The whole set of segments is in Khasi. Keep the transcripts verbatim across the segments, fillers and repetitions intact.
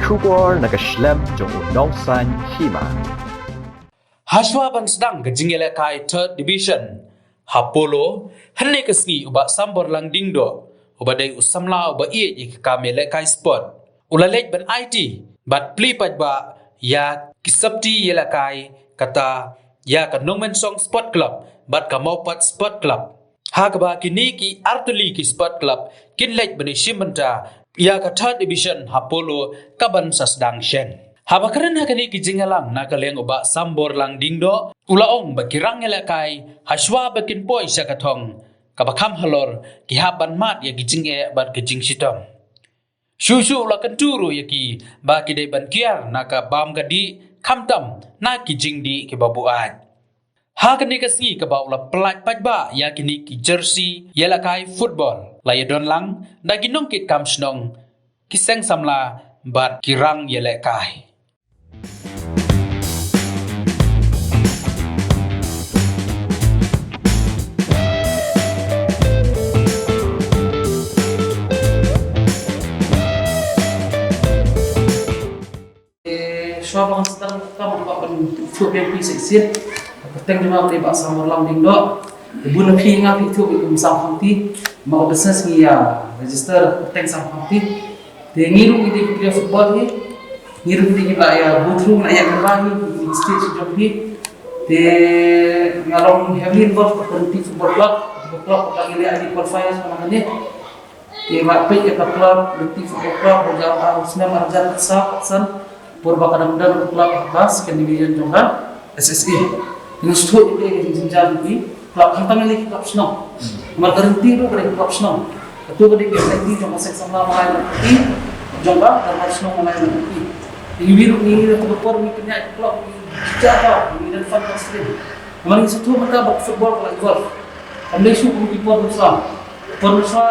Khubor na ka shlem jong u Nongsaiñ Hima. Hashwa ban sdang ka jingïalehkai Third Division ha Polo, hynne ka sngi u Bah Samborlang Diengdoh, uba dei u samla uba ïeit ïa ka kam ïalehkai sport, u la leit ban aiti bad plie paidbah ïa ki sopti ïalehkai, kata ïa ka Nongmensong Sport Club bad ka Mawpat Sport Club, ha kaba kine ki artylli ki sport club kin leit ban ïashim bynta ïa ka Third Division ha Polo kaban sa sdang shen. Haba kren ha kane ka jingïalang na ka liang u Bah Samborlang Diengdoh, u la ong ba ki rang ïalehkai hashwa ba kin poi sha ka thong kaba kham halor, ki hap ban mad ïa ki jingeh bad ki jingshitom. Shuh shuh u la kyntu ruh ïa ki ba ki dei ban kiar na ka bam ka dih, khamtam na ki jingdih kiba buaid. Ha kane ka sngi kaba u la plie paidbah ïa kine ki jersey ïalehkai football, la ïadon lang da ki nongkitkam shnong, ki seng samla bad ki rang ïalehkai. Eh, shuwa ba ngan sdang ka kam, nga kwah ban ïathuh biang ïa phi shisien. Ka kyrteng jong nga u dei Bah Samborlang Diengdoh. Te bun na phi nga phi ïathuh bad kum Sam Khamti. Namar ka business ngi ïa register kyrteng Sam Khamti. Te ngi ruh ngi dei ki player football hi. Ngi ruh ngi dei kiba la ïa go through, la ïa member hi, ngi stage jong hi. Te nga long heavily involved ha Ryntih Football Club. Football club ba ngi la ïa qualify ha kane. Te nga peit ïa ka club, Ryntih Football Club, ha u snem ar hajar khatsaw khatsan, por ba ka dang don ka club ha ka second division jong ka S S A. Nga sngewthuh ïa ka jingjynjar jong ki club, khamtam ïa ki club shnong. Namar ka Ryntih ruh ka dei ka club shnong. Katu ka dei ka Ryntih jong ka Seng Samla Malai Marketi, jong ka Dorbar Shnong Malai Marketi. Te ngi ruh ngi ïa ka por ngi pynïaid ka club, ngi jaka, ngi don fund counseling. Namar ngi sngewthuh mynta ba ka football ka la evolve. Kam dei shuh kum ki por nusra. Por nusra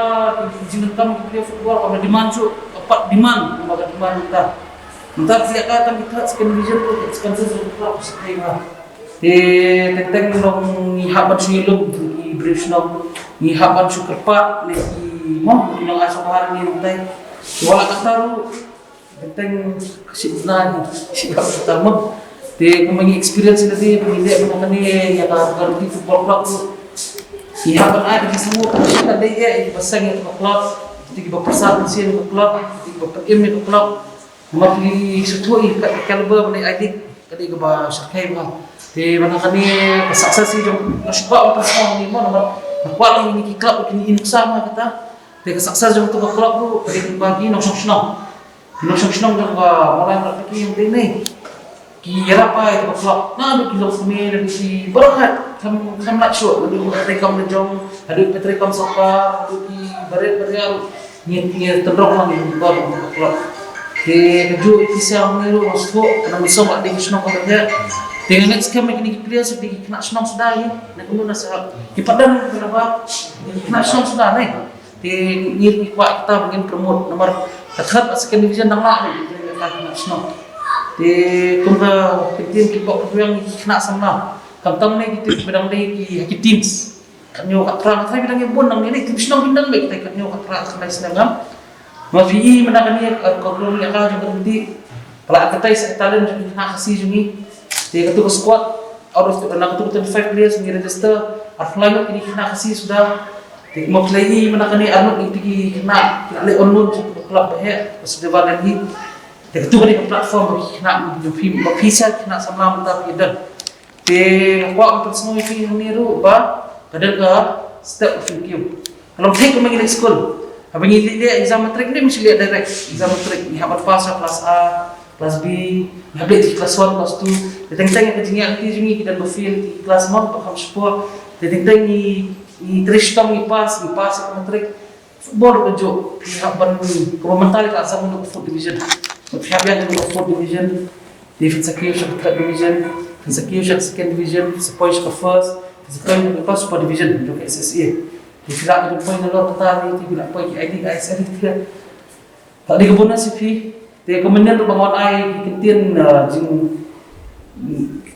ki jingdonkam ki player football kam da demand shuh, ka pat demand kumba ka demand mynta. Mynta ki ïa ka tang ki third, second division ruh ki expenses ruh ka shyrkhei bha. Te teng teng long ngi hap ban shu ïalum ki briew shnong, ngi hap ban shu kyrpad ne ki, mo, ki nongai sngewbha ngi mynta. Te wat la katta ruh Teng shi bnai shi hap ta mo. Te kumba ngi experience lade ba ngi leh mynta kane ïa ka Ryntih Football Club ruh. Ngi hap ban ai ba ki sngewthuh ka dei ïa kiba seng ïa ka club, ïa kiba pyrshah mynsiem ïa ka club, ïa kiba pynim ïa ka club. Namar phi sngewthuh ïa ka caliber ba ngi ai dik ka dei kaba shyrkhei bha. Te mynta kane ka success jong ka shuwa ka song ni mo namar ka kwah lang ïa ki club ki nuksa ma kata. Te ka success jong ka club ruh ka dei ba ki nongshong shnong. Ki nongshong shnong jong ka Malai Marketi jong te ne. Ki ïarap ïa ka club. Naduh ki longkmie, naduh ki baroh, kham, kham lait shuh, naduh ki treikam lajong, naduh ki treikam sorkar, naduh ki barit baria. Ngi, ngi tynrong lang ïa ka club. Te kajuh ïa ki siang ni ruh, nga sngewthuh, ka Nongmensong ka dei ka shnong kaba heh. Te nga ngeit skhem ïa kine ki players, ki khynnah shnong suda hi. Na kumno na sahab. Ki padan ki khynnah shnong suda ne. Te ngi, ngi kwah kita ba ngin promote namar ka third bad second division dang lah ne, ka shnong. Te kum ka kyntien ki pok ki weng ki khynnah samla. Khamtam ne kita ba dang dei ki, ki teams. Katno ka pra, ka pra ba dang ïa bun dang ne, team shnong ki dang ne, kita katno ka pra ka lai snem ngam. Ma phi i mynta kane ka, ka, ka, ka, ka, ka, ka, ka, ka, Ka la advertise ïa ka talent jong ki khynnah Khasi jong ngi. Te katu ka squad, out of, na katu ka twenty-five players ngi register arphew lai ngut ki dei ki khynnah Khasi suda. Te mo, ki la ïohi mynta kane arngut ki dei ki khynnah ki la leh on loan jong ka club ba heh, ka Sudeva Delhi. Te katu ka dei ka platform ba ki khynnah jong phi, ba phi sha ki khynnah samla mynta phi don. Te nga kwah ban pynsngew ïa phi hangne ruh ba ka don ka step of thank you. Ka long thik kumba ngi leit skul. Haba ngi leit leh exam matric, ngi mih leh direct exam matric. Ngi hap ban pass ha class A, class B, ngi hap leit ki class one, class two. Te teng teng ka jingïaid lynti jong ngi, ki don ba fail ki class mo, ba kham shipor. Te teng teng ngi, ngi trei shitom ngi pass, ngi pass ha matric. Football ruh kajuh, phi hap ban, kumba mynta ka Assam ruh ka fourth division. Phi hap ïa ka fourth division. Te phin sa kiew sha ka third division, phin sa kiew sha ka second division, phin sa poi sha ka first, phin sa poi sha ka first division jong ka S S A. Te phi lah ban poi nalor kata ne, te phi lah poi ki I D, I S L te. Ka dei ka bonus ïa phi. Te ka mynnin ruh ba ngan ai ki kyntien, ah, jing,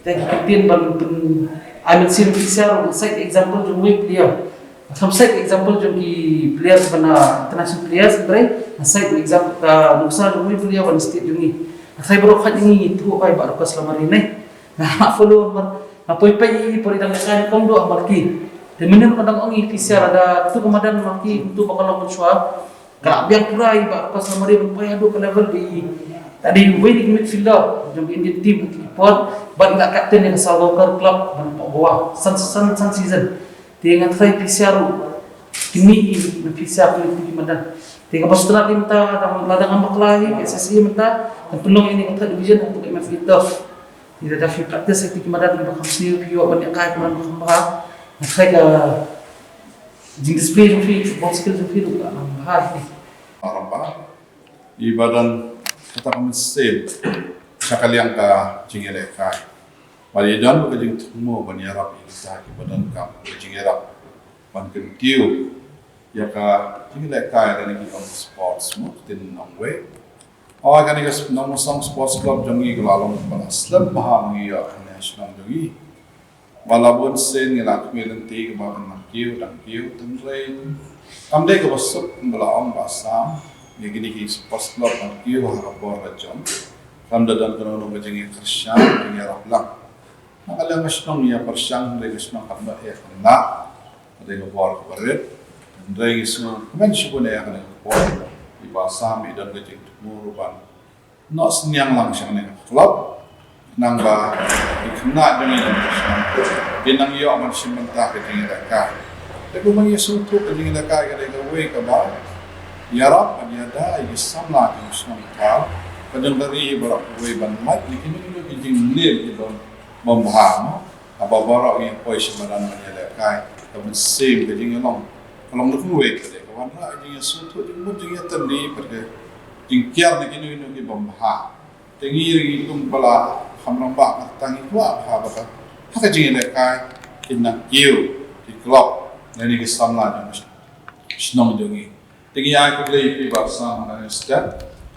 te ki kyntien ban pyn, ai mynsiem phi sha ruh, set example jong uwei u player. Nga tharai example jong ki players ba na international players, nga tharai, nga tharai example ka nuksa jong ki player ba na state jong ngi. Nga tharai baroh khat jong ngi ngi ithuh ïa i Bah Dorcas Lamare ne. Nga follow mar, nga poi peit ïa i por i dang ïalehkai kumjuh ha marquee. Te mynhynnin ka dang ong i P C R, lada tu ka madan marquee tu ba ka long mynshuwa, ka la biang pura i Bah Dorcas Lamare ban poi haduh ka level ba i, ta dei uwei na ki midfielder jong ka Indian team ha ki por, bad i la captain ïa ka Salgaonkar Club ban poi Goa san, san, san season. Te nga tharai P C R ruh, kine na P C R ruh ki madan. Te kaba sdang mynta, lada ngam bakla hi, ka S S A mynta dang pynlong ïa kane ka third division ha ka M F A turf. Te lada phi practice ïa ki madan ba kham sniew, phi ïoh ban ïalehkai ki madan ba kham bha, nga tharai ka jingdisplay jong phi, football skill jong phi ruh ka kham bha hi. Maramba, i ba don kata ka mynsiem sha ka liang ka jingïalehkai. Bad i don ka jingthmu ban ïarap ïa kita kiba donkam ka jingïarap ban kyntiew ïa ka jingïalehkai lane ki ong sports mo, ktien nongwei. Hooid, kane ka Nongmynsong Sports Club jong ngi ka la long kaba la slem bha, ngi ïoh ha shnong jong ngi. Ba la bun sien ngi la khmih lynti kaba kan nang kiew, dang kiew, tynrai. Kam dei kaba suk ba la ong Bah Sam, ïa kine ki sports club ban kiew ha ka por la jong. Kam da don kano kano ka jingïakyrshan, jingïarap lang. Na ka liang ka shnong ïa pyrshang, hynrei ka shnong kam da ïa kynnoh. Ka dei ka bor kaba rit. Hynrei ngi sngew kmen shibun ïa kane ka bor. I Bah Sam i don ka jingthmu ruh ban noh synñiang lang sha kane ka club. Nang ba i khynnah jong ngi, ki nang ïoh ban shim bynta ka jingïalehkai. Te kumba ngi sngewthuh, ka jingïalehkai ka dei kawei kaba ïarap ban ïada ïa ki samla jong ka shnong ka thaw, ka jong ka ri baroh kawei ban lait ïa kino kino ki jingmlien kiba bym bha mo. Haba baroh ngi poi sha madan ban ïalehkai, ka mynsiem ka jingïalong ka long da kawei, ka dei ka wanrah ka jingïasngewthuh, jingmut, jingïatylli bad ka jingkiar na kino kino ki bym bha. Te ngi ruh ngi kum pala kham rangbah, kata ngi kwah bha ba ka, ha ka jingïalehkai kin nang kiew ki club lane ki samla jong ka shnong jong ngi. Te ngi ai khublei ïa phi Bah Sam ha kane ka step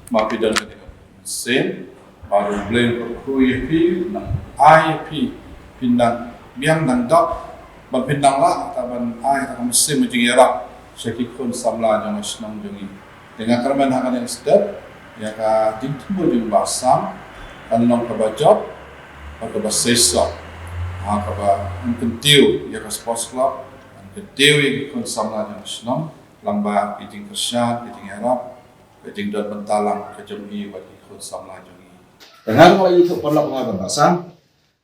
ba phi don kane ka mynsiem. Bad U Blei un kyrkhu ïa phi, nang ai ïa phi, phin nang biang nang dap, ban phin nang lah ta ban ai ta ka mynsiem jingïarap sha ki khun samla jong ka shnong jong ngi. Te nga kyrmen ha kane ka step ïa ka jingthmu jong Bah Sam kan long kaba jop bad kaba shisha, ha kaba un kyntiew ïa ka sports club, un kyntiew ïa ki khun samla jong ka shnong. Lyngba ki jingkyrshan, ki jingïarap, ki jingdon bynta lang ka jong ngi bad ki khun samla jong ngi. Te nga ruh nga la ïathuh paralok nga bad Bah Sam.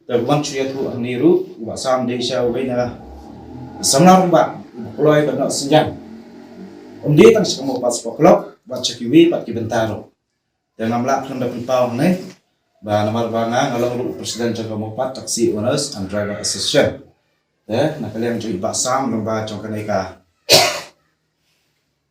Te kumba shu ïathuh hangne ruh, Bah Sam dei shisha uwei na samla rangbah uba kloi ban noh synñiang. Ym dei tang sha ka Mawpat Sport Club, bad sha kiwei pat ki bynta ruh. Te ngam lah khlem da pynpaw hangne ba namar ba nga nga long ruh president jong ka Mawpat Taxi Owners and Driver Association. Te na ka liang jong i Bah Sam, lyngba jong kane ka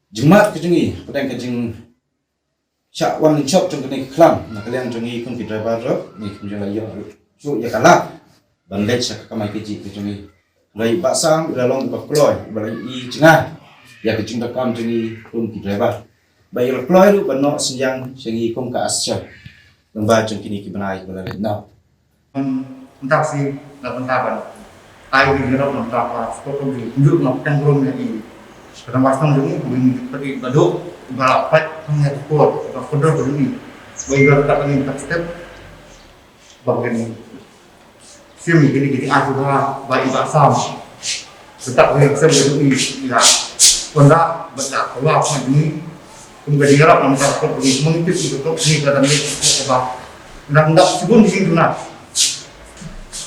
jingmut ka jong i, pdeng ka jingshah wan lynshop jong kane ka khlam, na ka liang jong i kum ki driver ruh, ngi kum jong la ïoh ruh shuh ïa ka lad ban leit sha ka kamai kajih ka jong i. Hynrei Bah Sam i la long iba kloi, iba la ïohi jngai ïa ka jingdonkam jong i kum ki driver. Ba i la kloi ruh ban noh synñiang sha ngi kum ka association lyngba jong kine ki bnai kiba la leit noh. Mynta shi la bynta ban ai ki jingïarap, mynta ka sport jong ngi kumjuh nga pdiang burom ïa i. Ka dang ba shnong jong ngi, kumjuh ngi peit ba duk ba la peit shnong ïa ka sport, ka kordor jong ngi. Ba i la tak ngi tak step. Ba ngi shim kine ki jingai shuwa ba i Bah Sam. Te tak ngi shim kine ki ïa, pynda ba ïa ka wa pynda ngi kum ka jingïarap namar ka sport ngi, ngi tip ngi ka sport ngi ka dang ngi ka ba nang dap shibun ki jingduna.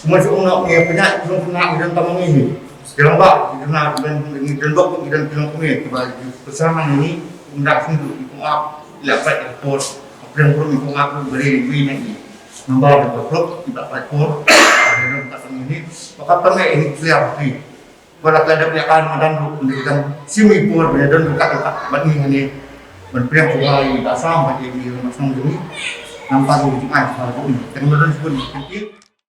Kumba shu ong ngi pynïaid ngi dang tang ngi. Ki rangbah ngi duna, ngi dang dok ngi dang ki long kumne kiba pynshai ngi, ngi dang sngewthuh ngi kum ap ïa ka sport. Ka pyrshang ngi kum ap ngi beri ngi ngi. Namar ka klub kita fight for. Ada yang tak ini. Maka kami ini clear hati. Ba la ka dep ïa ka madan ruh, ngi dang shim i por ba don ka ka bad ngi hangne. Ban pyrshang ko ba i Bah Sam bad i Bah Sam jong ngi. Nampak ngi jingai sa ruh ngi. Tang madan pun ngi.